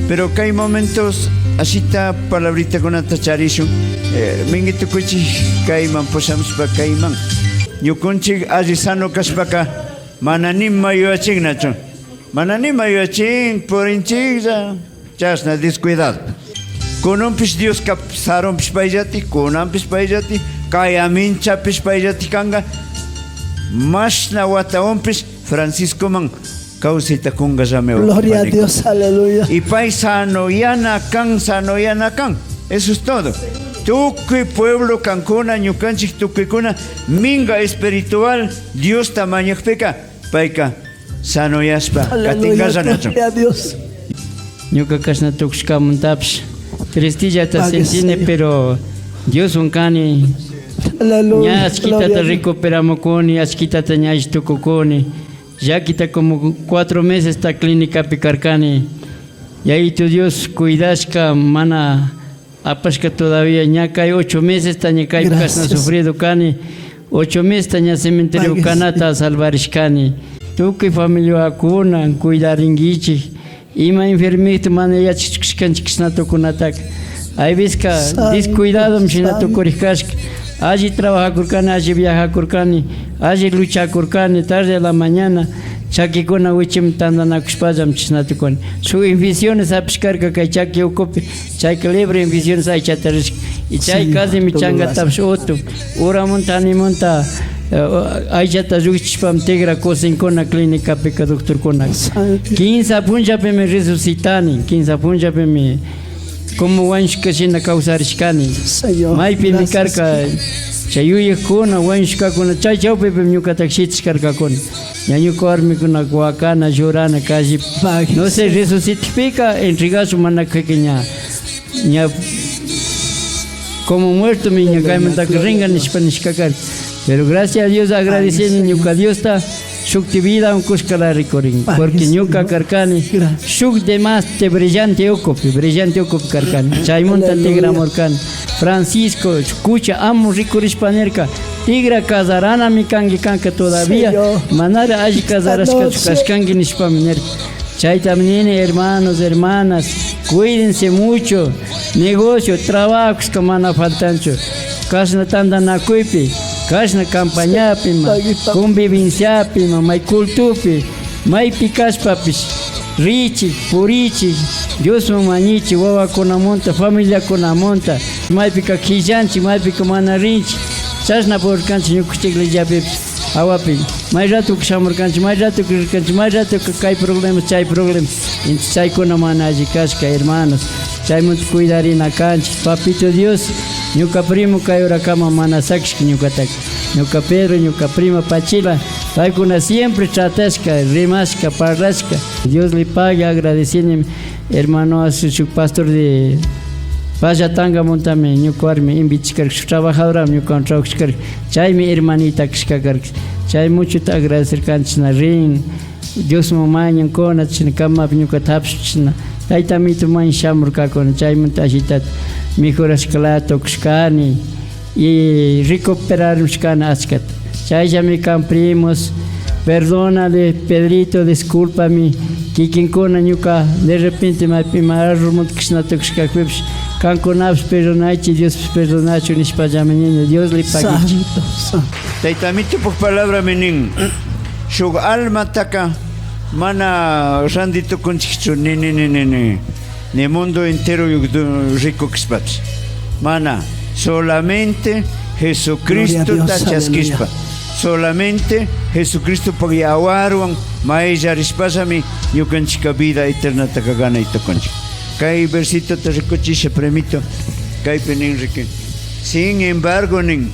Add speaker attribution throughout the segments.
Speaker 1: Pero kay momentos ashita palabritakunata charishun. Eh, mingi tukuichik kayman pushamushpa kayman. Ñukunchik alli sano kashpaka mana nima yuyachinnachu. Mana nima yuyachin purinchiklla chashna descuidado. Kunanpish Dioska sarunpish payllati, kunanpish payllati, kay aminchapish payllati kanga. Mashna watawanpish Franciscoman kawsayta kungallami.
Speaker 2: Gloria a Dios, aleluya.
Speaker 1: Y pay sanoyana kan, sanoyana kan. Eso es todo. Tukuy pueblo kankuna, ñukanchik tukuykuna, minga espiritual, Diosta mañakpika, payka sanoyashpa
Speaker 2: Aleluya,
Speaker 1: katingallanachu.
Speaker 2: gloria a Dios.
Speaker 3: Ñuka kashna tukushkamantapish tristillata
Speaker 2: Pague,
Speaker 3: sentini,
Speaker 2: Señor.
Speaker 3: pero Dioswan kani.
Speaker 2: Aleluya.
Speaker 3: Ña achkitata
Speaker 2: gloria a Dios.
Speaker 3: recuperamukuni, achkitata ña alli tukukuni. Llakita como 4 meses ta clínicapi karkani. Yayitu Dios cuidashka mana apashka todavía ña kay 8 meses ta ña kaypi kashna
Speaker 2: Gracias.
Speaker 3: sufrido kani. 8 meses ta ña cementerio
Speaker 2: Pague,
Speaker 3: kanata salvarishkani. Tukuy familiakuna cuidaringuichik. Ima enfermito mana yachachishkanchik kashna tukunataka. Ayviska
Speaker 2: Santo,
Speaker 3: descuidado shina
Speaker 2: santo.
Speaker 3: tukurishkashka. Alli trabajakurkani, alli viajakurkani, alli luchakurkani, tarde a la mañana chakikuna wichim tantanakushpallam chishna tukuni. Shuk infecciones hapishkarka kay chaki ukupi, chayka libre infecciones aychata rishka. Y chay
Speaker 2: Sí,
Speaker 3: casimi
Speaker 2: todo
Speaker 3: changatapish utuk. Uramunta animunta aychata llukchishpam tigra cosinkuna clínicapika doctorkuna.
Speaker 2: Santo.
Speaker 3: Quinsa punllapimi resucitani, quinsa punllapimi como wañushka shina kawsarishkani.
Speaker 2: Señor,
Speaker 3: Maypimi
Speaker 2: gracias.
Speaker 3: karka chay yuyakuna wañushkakuna chay chawpipimi ñukataka shitashkarkakuna. Ña ñuka warmikuna wakana, llorana, calle.
Speaker 2: Pague,
Speaker 3: No sé, resucitpika entregasu mana kayka ña, ña como muerto mi ña kaymantaka ringa nishpa nishka karka. Pero gracias a Dios agradeciendo ñuka Diosta shukti vida unkushka rikurin.
Speaker 2: Pague,
Speaker 3: Porque ñuka
Speaker 2: Señor.
Speaker 3: karkani
Speaker 2: Gracias.
Speaker 3: shuk de más te brillante ukupi, brillante ukupi karkani. Chaymunta
Speaker 2: Aleluya.
Speaker 3: tigramurkani. Francisco, escucha, amo rikurishpa nirka, tigra casarana mi kanki kanka todavía.
Speaker 2: Señor.
Speaker 3: Manara alli casarashkachu
Speaker 2: Anoche.
Speaker 3: kashkanki nishpami nirka. Chaytam nini, hermanos, hermanas, cuídense mucho. Negocio, trabajos que mana faltanchu. Kashna tantanakuypi, kashna campañapi, ma, convivenciapi, ma, may cultupi, maypi kashpapish, richik, purichik, Diosman mañichik, wawakunamunta, familiakunamunta, maypika quillanchik, maypika mana rinchik, chashna purkanchik ñukanchik iglesiapipish, awapi, may rato shamurkanchik, may rato rirkanchik, may rato kay problema, chay problema, entonces chaykuna mana alli kashka, hermanos, chaymunta cuidarina kanchik, papito Dios, ñuka primo kay urakama mana sakishka ñukataka, ñuka Pedro, ñuka prima Pachila, paykuna siempre tratashka, rimashka, parlashka, Dios le pague, agradeciendo, hermano, a su pastor de Pallatanga montame, ñuka warmi invitashkarka, shuk trabajadora ñukawan trabajashkarka, chaymi hermanita kashkakarka, chay mucho te agradecer kanchik na rin, Diosman mañankuna, chishna kamapi ñukata hapishpa chishna, tayta amito mañan shamurkakuna, chaymunta ashitata mejorashkalata tukushkani y recuperarmishkani achkata. Chayllami kan primos, perdónale Pedrito, discúlpame, kikinkuna ñuka de repente maypi ima errormunta kashna tukushkakpipish, kankunapish perdonaychik, Diospish perdonachu nishpallami nini, Dios le pague.
Speaker 2: Santo, santo.
Speaker 1: Tayta Amito palabra nin, shuk almataka mana ranti tukunchikchu, ni, ni, ni, ni, ni, ni mundo entero rico kashpapish. Mana, solamente Jesucristo
Speaker 2: Gloria a Dios,
Speaker 1: ta chaskishpa.
Speaker 2: aleluya.
Speaker 1: Solamente Jesucristo pag yawarwan mayllarishpallami ñukanchika vida eterna taka ganay tukunchik. Kay versito te rikuchisha, premito, kaypi nin riki. Sin embargo, nin,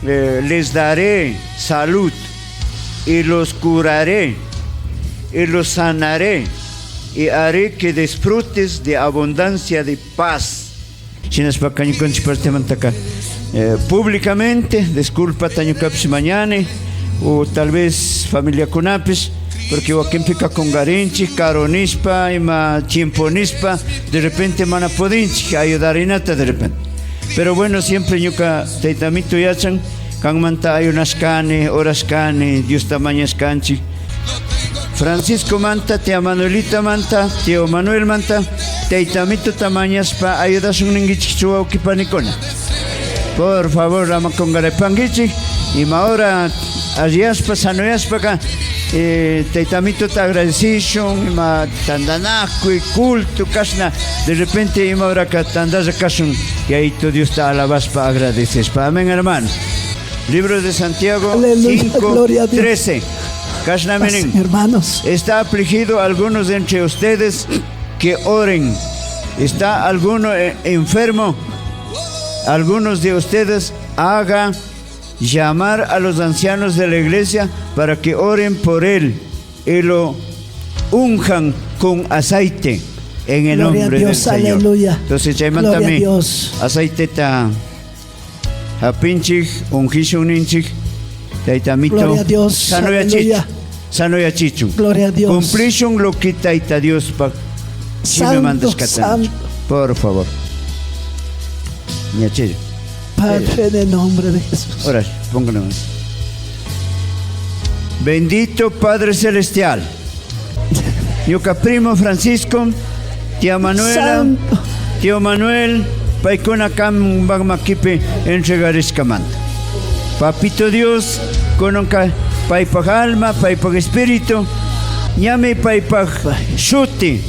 Speaker 1: les daré salud y los curaré y los sanaré y haré que disfrutes de abundancia de paz. Shinashpaka ñukanchik partemantaka, públicamente, disculpa ñukapish mañane, o tal vez familiakunapish, porque wakinpika kungarinchik, karunispa, ima tiemponispa, de repente mana pudinchik ayudarinata de repente. Pero bueno, siempre ñuka taytamito yachan, kanmanta ayunashkani, orashkani, Dios mañashkanchik. Francisco manta, tía Manuelita manta, tío Manuel manta, Tayta Amituta mañashpa ayudashun ninkichikchu wawqi panikuna. Por favor, ama qunqaripankichik. Ima hora alliyashpa, sanoyashpaka Tayta Amituta agradecishun, ima tandanakuy, culto, kashna, de repente ima horaka tandalla kashun, Yayitu Diosta alabashpa agradecishpa. Amén, hermano. Libro de Santiago
Speaker 2: Aleluya,
Speaker 1: 5,
Speaker 2: gloria a Dios.
Speaker 1: 13. Kashna
Speaker 2: Pasen,
Speaker 1: mirin.
Speaker 2: hermanos.
Speaker 1: Está afligido algunos de entre ustedes que oren. Está alguno enfermo. Algunos de ustedes haga llamar a los ancianos de la iglesia para que oren por él y lo unjan con aceite en el
Speaker 2: Gloria a
Speaker 1: nombre
Speaker 2: Dios,
Speaker 1: del Señor.
Speaker 2: aleluya.
Speaker 1: Entonces, chaymantami
Speaker 2: Gloria a Dios.
Speaker 1: aceiteta hapinchik, ungishun ninchik, Tayta Amito,
Speaker 2: Gloria a Dios,
Speaker 1: sanoyachichu,
Speaker 2: aleluya.
Speaker 1: sanoyachichun.
Speaker 2: Gloria a Dios.
Speaker 1: Cumplishun lo que Tayta Dios pa
Speaker 2: Santo,
Speaker 1: mandashkata.
Speaker 2: santo.
Speaker 1: Por favor. Ñachillo.
Speaker 2: Padre, en el nombre de Jesús.
Speaker 1: Ahora, póngale más. Bendito Padre Celestial. Ñuka primo Francisco, tía Manuela,
Speaker 2: Santo.
Speaker 1: tío Manuel, paykuna kambaj makipi entregarishkamanta. Papito Dios, kunanka paypaj alma, paypaj espíritu, ñami paypaj shuti,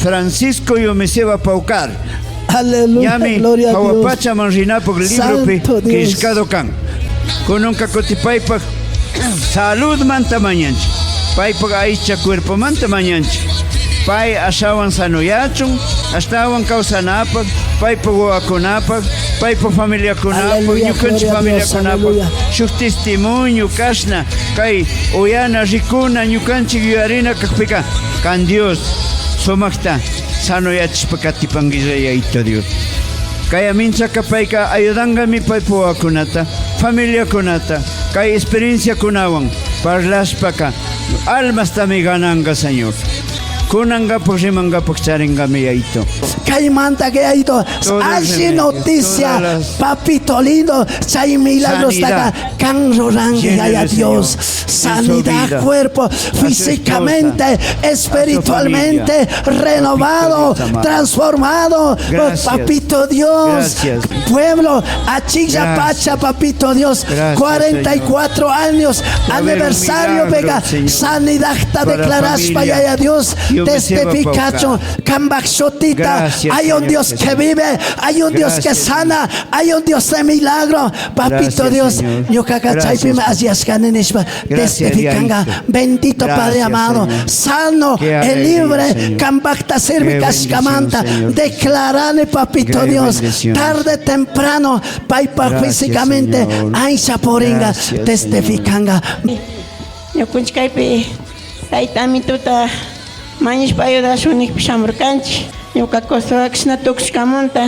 Speaker 1: Francisco Yomiceva Paucar.
Speaker 2: Aleluya,
Speaker 1: Ñami
Speaker 2: gloria a Dios.
Speaker 1: jahua pachaman rinapaj libropi
Speaker 2: Santo Dios.
Speaker 1: killkado kan. Kunanka kuti paypaj saludmanta mañanchik. Paypaj aycha cuerpomanta mañanchik. Pay ashawan sanoyachun, ashtawan kawsanapaj, paypaj wawakunapaj, paypaj familiakunapaj,
Speaker 2: Aleluya,
Speaker 1: ñukanchik
Speaker 2: gloria a Dios,
Speaker 1: familiakunapaj.
Speaker 2: aleluya.
Speaker 1: Shuk testimonio kashna kay uyana rikuna ñukanchik yuyarina kajpika kan Dios sumakta sanoyachishpa katipanguilla Yayito Dios. Kay aminchaka payka ayudangami paypa wawakunata, familiakunata, kay experienciakunawan parlashpaka almastami gananga Señor. Kunangapaj rimangapak charingami Yayito.
Speaker 2: Caimanta que hay todo.
Speaker 1: Todos
Speaker 2: Allí
Speaker 1: remedios,
Speaker 2: noticia,
Speaker 1: todas las
Speaker 2: papito lindo, chay milagros
Speaker 1: Sanidad.
Speaker 2: acá, can rorangue
Speaker 1: Llénele,
Speaker 2: a Dios.
Speaker 1: Señor, en su
Speaker 2: Sanidad,
Speaker 1: vida,
Speaker 2: cuerpo,
Speaker 1: a su
Speaker 2: físicamente,
Speaker 1: esposa, a su
Speaker 2: espiritualmente,
Speaker 1: familia.
Speaker 2: renovado,
Speaker 1: Papito Dios amado.
Speaker 2: transformado.
Speaker 1: Gracias.
Speaker 2: Papito Dios,
Speaker 1: Gracias.
Speaker 2: pueblo, achilla
Speaker 1: Gracias.
Speaker 2: pacha, papito Dios,
Speaker 1: Gracias,
Speaker 2: 44 años,
Speaker 1: Va a haber un
Speaker 2: aniversario,
Speaker 1: milagro,
Speaker 2: vega,
Speaker 1: Señor,
Speaker 2: sanidad está
Speaker 1: para la
Speaker 2: declarada
Speaker 1: familia.
Speaker 2: a Dios,
Speaker 1: Yo me llevo a
Speaker 2: testificacho,
Speaker 1: Paucar.
Speaker 2: Cambachotita.
Speaker 1: Gracias,
Speaker 2: Hay un
Speaker 1: Señor
Speaker 2: Dios que
Speaker 1: Jesús.
Speaker 2: vive, hay un Dios que
Speaker 1: Gracias,
Speaker 2: sana, hay un Dios de milagro. Papito
Speaker 1: Gracias,
Speaker 2: Dios,
Speaker 1: Señor.
Speaker 2: ñuqaqa chaypimi
Speaker 1: Gracias.
Speaker 2: alliyashkani nishpa
Speaker 1: Gracias,
Speaker 2: testificanga.
Speaker 1: Yaito.
Speaker 2: Bendito Padre
Speaker 1: Gracias,
Speaker 2: amado,
Speaker 1: Señor.
Speaker 2: sano,
Speaker 1: Qué
Speaker 2: el
Speaker 1: alegría,
Speaker 2: libre,
Speaker 1: Señor.
Speaker 2: kambakta sirve
Speaker 1: Qué bendición,
Speaker 2: kashkamanta.
Speaker 1: Señor.
Speaker 2: Declarane, papito
Speaker 1: Qué
Speaker 2: Dios,
Speaker 1: bendición.
Speaker 2: tarde temprano, paypa
Speaker 1: Gracias,
Speaker 2: físicamente,
Speaker 1: Señor.
Speaker 2: ancha poringa,
Speaker 1: Gracias,
Speaker 2: testificanga.
Speaker 4: Ñukanchik kaypi tayta Amituta mañashpa ayudashun nishpa shamurkanchik. Ñuka kusawakushna tukushkamunta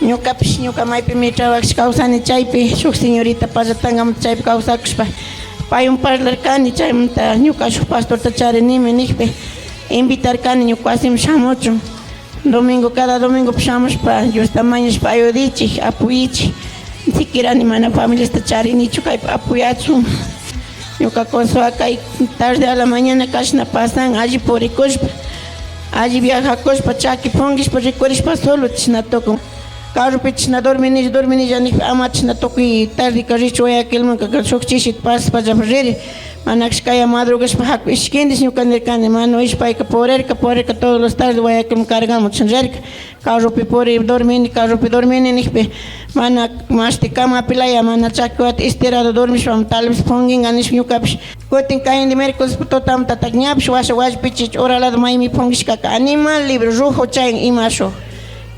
Speaker 4: ñukapish ñuka maypimi trabajash kawsani chaypi shuk señorita pallatangamanta chaypi kawsakushpa paywan parlarkani chaymanta ñuka shuk pastorta charinimi nishpa invitarkani ñuka wasiman shamuchun domingo cada domingo shamushpa Diosta mañashpa ayudichik apoyichik siquiera ni mana familiasta charinichu kaypi apoyachun. Ñuka kusawa kay tarde a la mañana kashna pasan alli purikushpa alli viajakushpa chaki punkishpa rikurishpa solo chishna tukun carropi chishna dorminilla dorminilla nishpa ama chishna tukuy tardeka richu Guayaquilmanka shuk chishita pasashpa riri mana kaya madrugashpa haku ishkindish ñuka nirkani mana ishpayka purirka purirka todos los tardes Guayaquilman cargamun chishna rirka carropi puri dormini carropi dormini nishpa mana mashti camapilaya mana chakiwata estirado dormishpa tal vez punginga nishpa ñukapish kutin kayndi miércoles tutamantata ñapish washa wallpichich uralado maymi pungishkaka animal libre rojo chayan ima shuk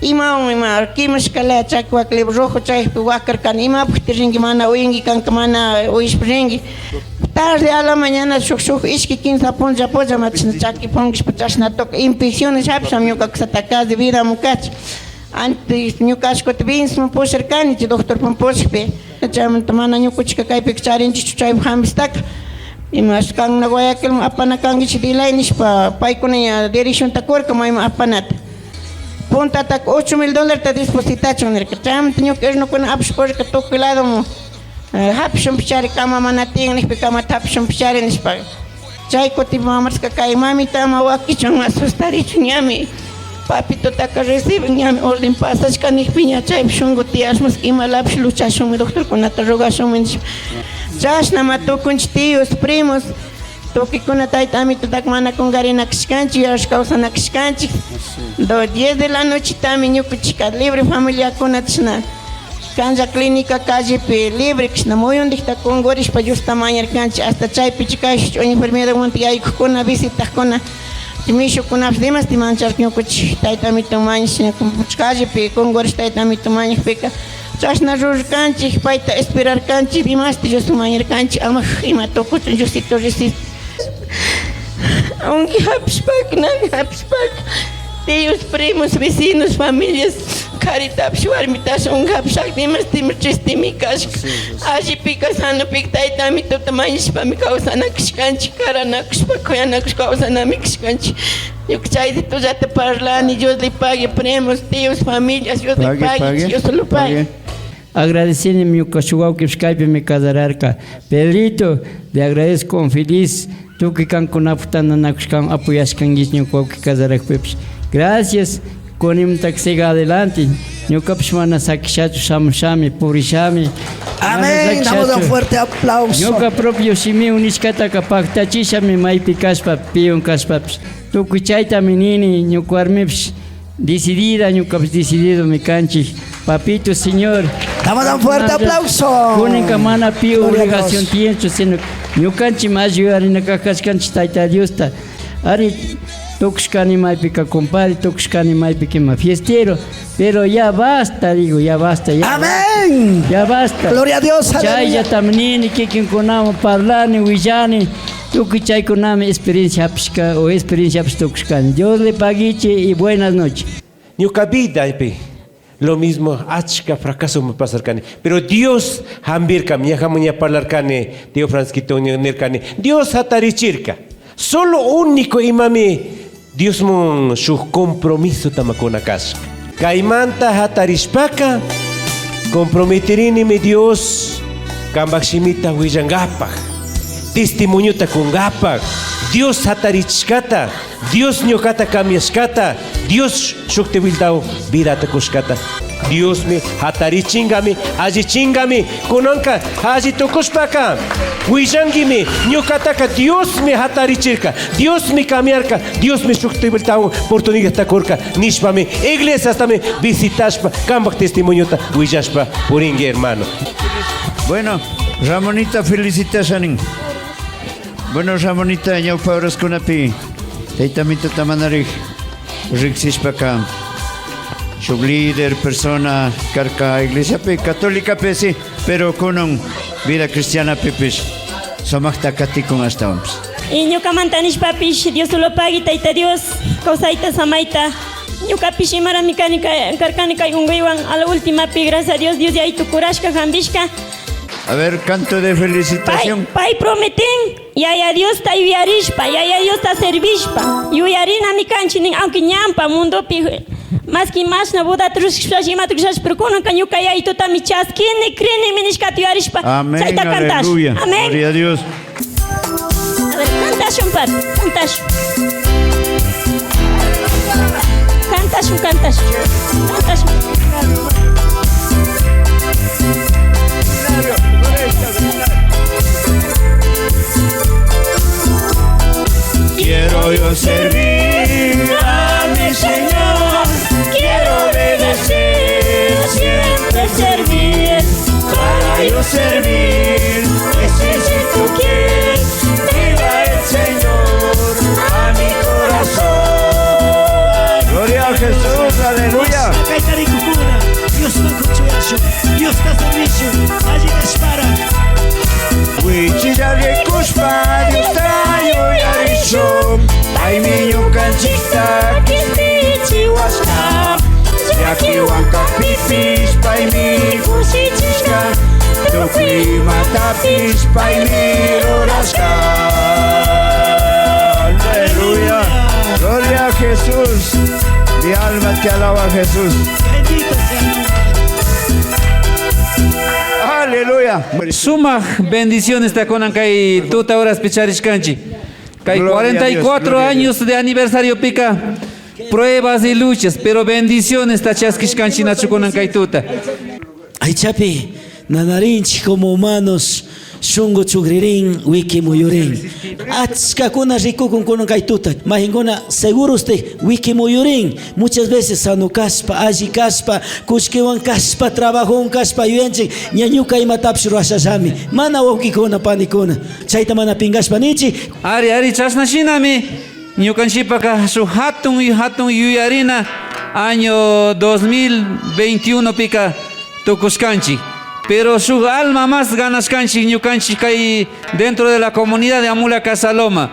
Speaker 4: imawan ima kimashkalaya chakiwaka libre rojo chayakpi wakarkani imapukti rinki mana uyanki kanka mana uyashpa rinki tarde a la mañana shuk shuk ishki kimsa punlla punlla chashna chaki pungishpa chashna tuka infecciones hapisham ñuka kusatakazi vida mukach antes ñuka ashkuta Vinsman pusharkani chay doctorpan pushakpi chaymanta mana ñukuchika kaypika charinchikchu chaypak hambistaka imash kankuna Guayaquilman apana kankichik dilay nishpa paykuna ña direccionta kurka mayman apanata puntataka 8000 dólarta depositachun nirka chaymanta ñuka irnukuna apash purirka tukuy ladoman hapishunpichari kama mana tiyan nishpa kamata hapishunpichari nishpa chay kutin mamarka kay mamita ama wakichun asustarichun ñami. Papitotaka reciben ñami orden pasashka nijpi ña chaypi shunku tiyashmas imalapish luchashunmi doctorkunata rogashunmi nishpa. Chashnama tukunchik tíos, primos, tukikuna tayta amitotaka mana kungarina kashkanchik, yuyarishka kawsana kashkanchik. Do 10 de la noche-tami ñukuchika libre familiakuna chashna Canlla clínica callepi libre kashna muyundikta kungurishpa Diosta mañarkanchik hasta chaypi kayshuk enfermedadmanta yaykukuna visitakuna mishukunapish dimasti mancharka ñukuchik tayta amito mañash callepi kungurish tayta amito mañakpika chashna rurarkanchik payta esperarkanchik dimasti Diosta mañarkanchik ama ima tukuchun Diosito recibe. Aunque hapishpaka nani hapishpaka tíos, primos, vecinos, familias karitapish warmitash unkapishak dimastimi tristemi kashka. Allipika sanopika tayta amituta mañashpami kawsanakashkanchik, karanakushpa kuyanakushpa kawsanami kashkanchik. Ñuka chaytitullata parlani, Dios le pague, primos, tíos, familias, Dios le
Speaker 1: Pague,
Speaker 4: pague,
Speaker 1: pague,
Speaker 4: Dios lo pague.
Speaker 1: pague.
Speaker 3: Agradecini ñuka shuk wawkipish kaypimi casararka. Pedrito, le agradezco con feliz tukuy kankunapak tandanakushkawan apoyashkankichik ñuka wawki casarakpipish. Gracias, kunimantaka siga adelante. Ñukapish mana sakishachu, shamushami, purishami. Mana
Speaker 2: Amén. Damos un
Speaker 3: sakishachu.
Speaker 2: fuerte aplauso.
Speaker 3: Ñuka propio shimiwan nishkataka paktachishami maypi kashpa, piwan kashpapish. Tukuy chaytami nini, ñuka warmipish decidida, ñukapish decididomi kanchik. Papito, Señor.
Speaker 2: Damos un fuerte aplauso.
Speaker 3: Kunanka mana pi
Speaker 2: Gloria a
Speaker 3: obligación
Speaker 2: Dios.
Speaker 3: tiyanchu, sino ñukanchik alli yuyarina kashkanchik Tayta Diosta. Ari tukushkani maypika compadre, tukushkani maypika ima fiestero, pero ya basta, digo, ya basta, ya
Speaker 2: Amén.
Speaker 3: Ya basta.
Speaker 2: Gloria a Dios, aleluya.
Speaker 3: Chayllatam nini kikinkunawan parlani, willani, tukuy chaykunami experiencia hapishka o experiencia hapish tukushkani. Dios le paguiche y buenas noches.
Speaker 5: Ñuka vida pi, lo mismo achka fracaso me pasarkani, pero Dios hambirka, ñajamu ña parlarkani, Tío Francisquito nirkani, Dios hatarichirka. Solo único imami Dios mun shuk compromiso tamakuna kasha. Kaymanta hatarishpaka comprometerini mi Dios kambak shimita willangapak, testimoniota kungapak, Dios hatarichkata, Dios ñukata cambiashkata, Dios shukti wiltao vidata kushkata. Dios mi hatarichingami, allichingami, kunanka alli tukushpaka, willanguimi, ñukataka Dios mi hatarichirka, Dios mi cambiarka, Dios mi shukti wiltao oportunidad kurka, nishpami, iglesiastami visitashpa, kambak testimoniota willashpa, puringui hermano.
Speaker 1: Bueno, Ramonita felicitashanin. Bueno, Ramonita, ñawpa horaskunapi, tayta amituta manarij riksishpaka, shuk líder, persona, karka iglesiapi, católicapi, sí, pero kunan vida cristianapipish, sumakta katikun ashtawanpish.
Speaker 6: Y ñukamanta nishpapish, Dios lo pague, Tayta Dios, kawsayta, samayta. Ñukapish imarami kani karkani kay unkuywan, a la última pi, gracias a Dios, Dios yaytu kurashka, hambishka.
Speaker 1: A ver, canto de felicitación.
Speaker 6: Pay, pay prometen, Yaya Dios ta yuyarishpa, Yaya Dios ta servishpa. Yuyarina mi kanchi nin, aunque ñampa mundopi, más que más na boda trushkishpa, ima trushkishpa, pero kunanka ñuka yaytuta mi chaskini, crini, mi nishkata yuyarishpa.
Speaker 1: Amén,
Speaker 6: Chayta cantash.
Speaker 1: aleluya.
Speaker 6: Amén.
Speaker 1: Gloria a Dios.
Speaker 6: A ver, cantashun, papi, cantashun. Cantashun, cantashun. Cantashun.
Speaker 1: Quiero yo servir a mi Señor, quiero obedecer, siempre servir. Para yo servir, necesito que viva el Señor a mi corazón. Gloria a Jesús, aleluya.
Speaker 2: Dios no escucha, Dios está servicio, allí te espera.
Speaker 1: Wichilla rikushpa, Dios ta yuyarishun. Paymi ñukanchikta kishpichiwashka. Llakiwan kajpipish, paymi kushichishka. Tukuy imatapish, paymi rurashka. Aleluya. Gloria a Jesús. Mi alma te alaba, Jesús.
Speaker 2: Bendito sea el nombre.
Speaker 1: Aleluya.
Speaker 7: Sumak bendiciones takunan kay tuta horas picharishkanchi. Kay
Speaker 1: Gloria a Dios,
Speaker 7: 44
Speaker 1: gloria a Dios.
Speaker 7: años de aniversario pica. Pruebas y luchas, pero bendiciones ta chaskishkanchik kunan kay tuta.
Speaker 2: Aychapi nanarinchik como humanos shungu chugririn wiki muyurin. Achkakuna rikukun kunan kay tuta. Mahinkuna seguro usted wiki muyurin. Muchas veces sano kaspa, alli kaspa, kullkiwan kaspa, trabajon kaspa yuyanchik ñañuka imatapish rurashallami. Mana wawkikuna panikuna. Chayta mana pingashpa ninchik.
Speaker 7: Ari, ari, chashna shinami ñukanchikpaka shuk hatun hatun yuyarina año 2021 pika tukushkanchik. Pero shuk alma más ganashkanchik ñukanchik kay dentro de la comunidad de Amula Casaloma.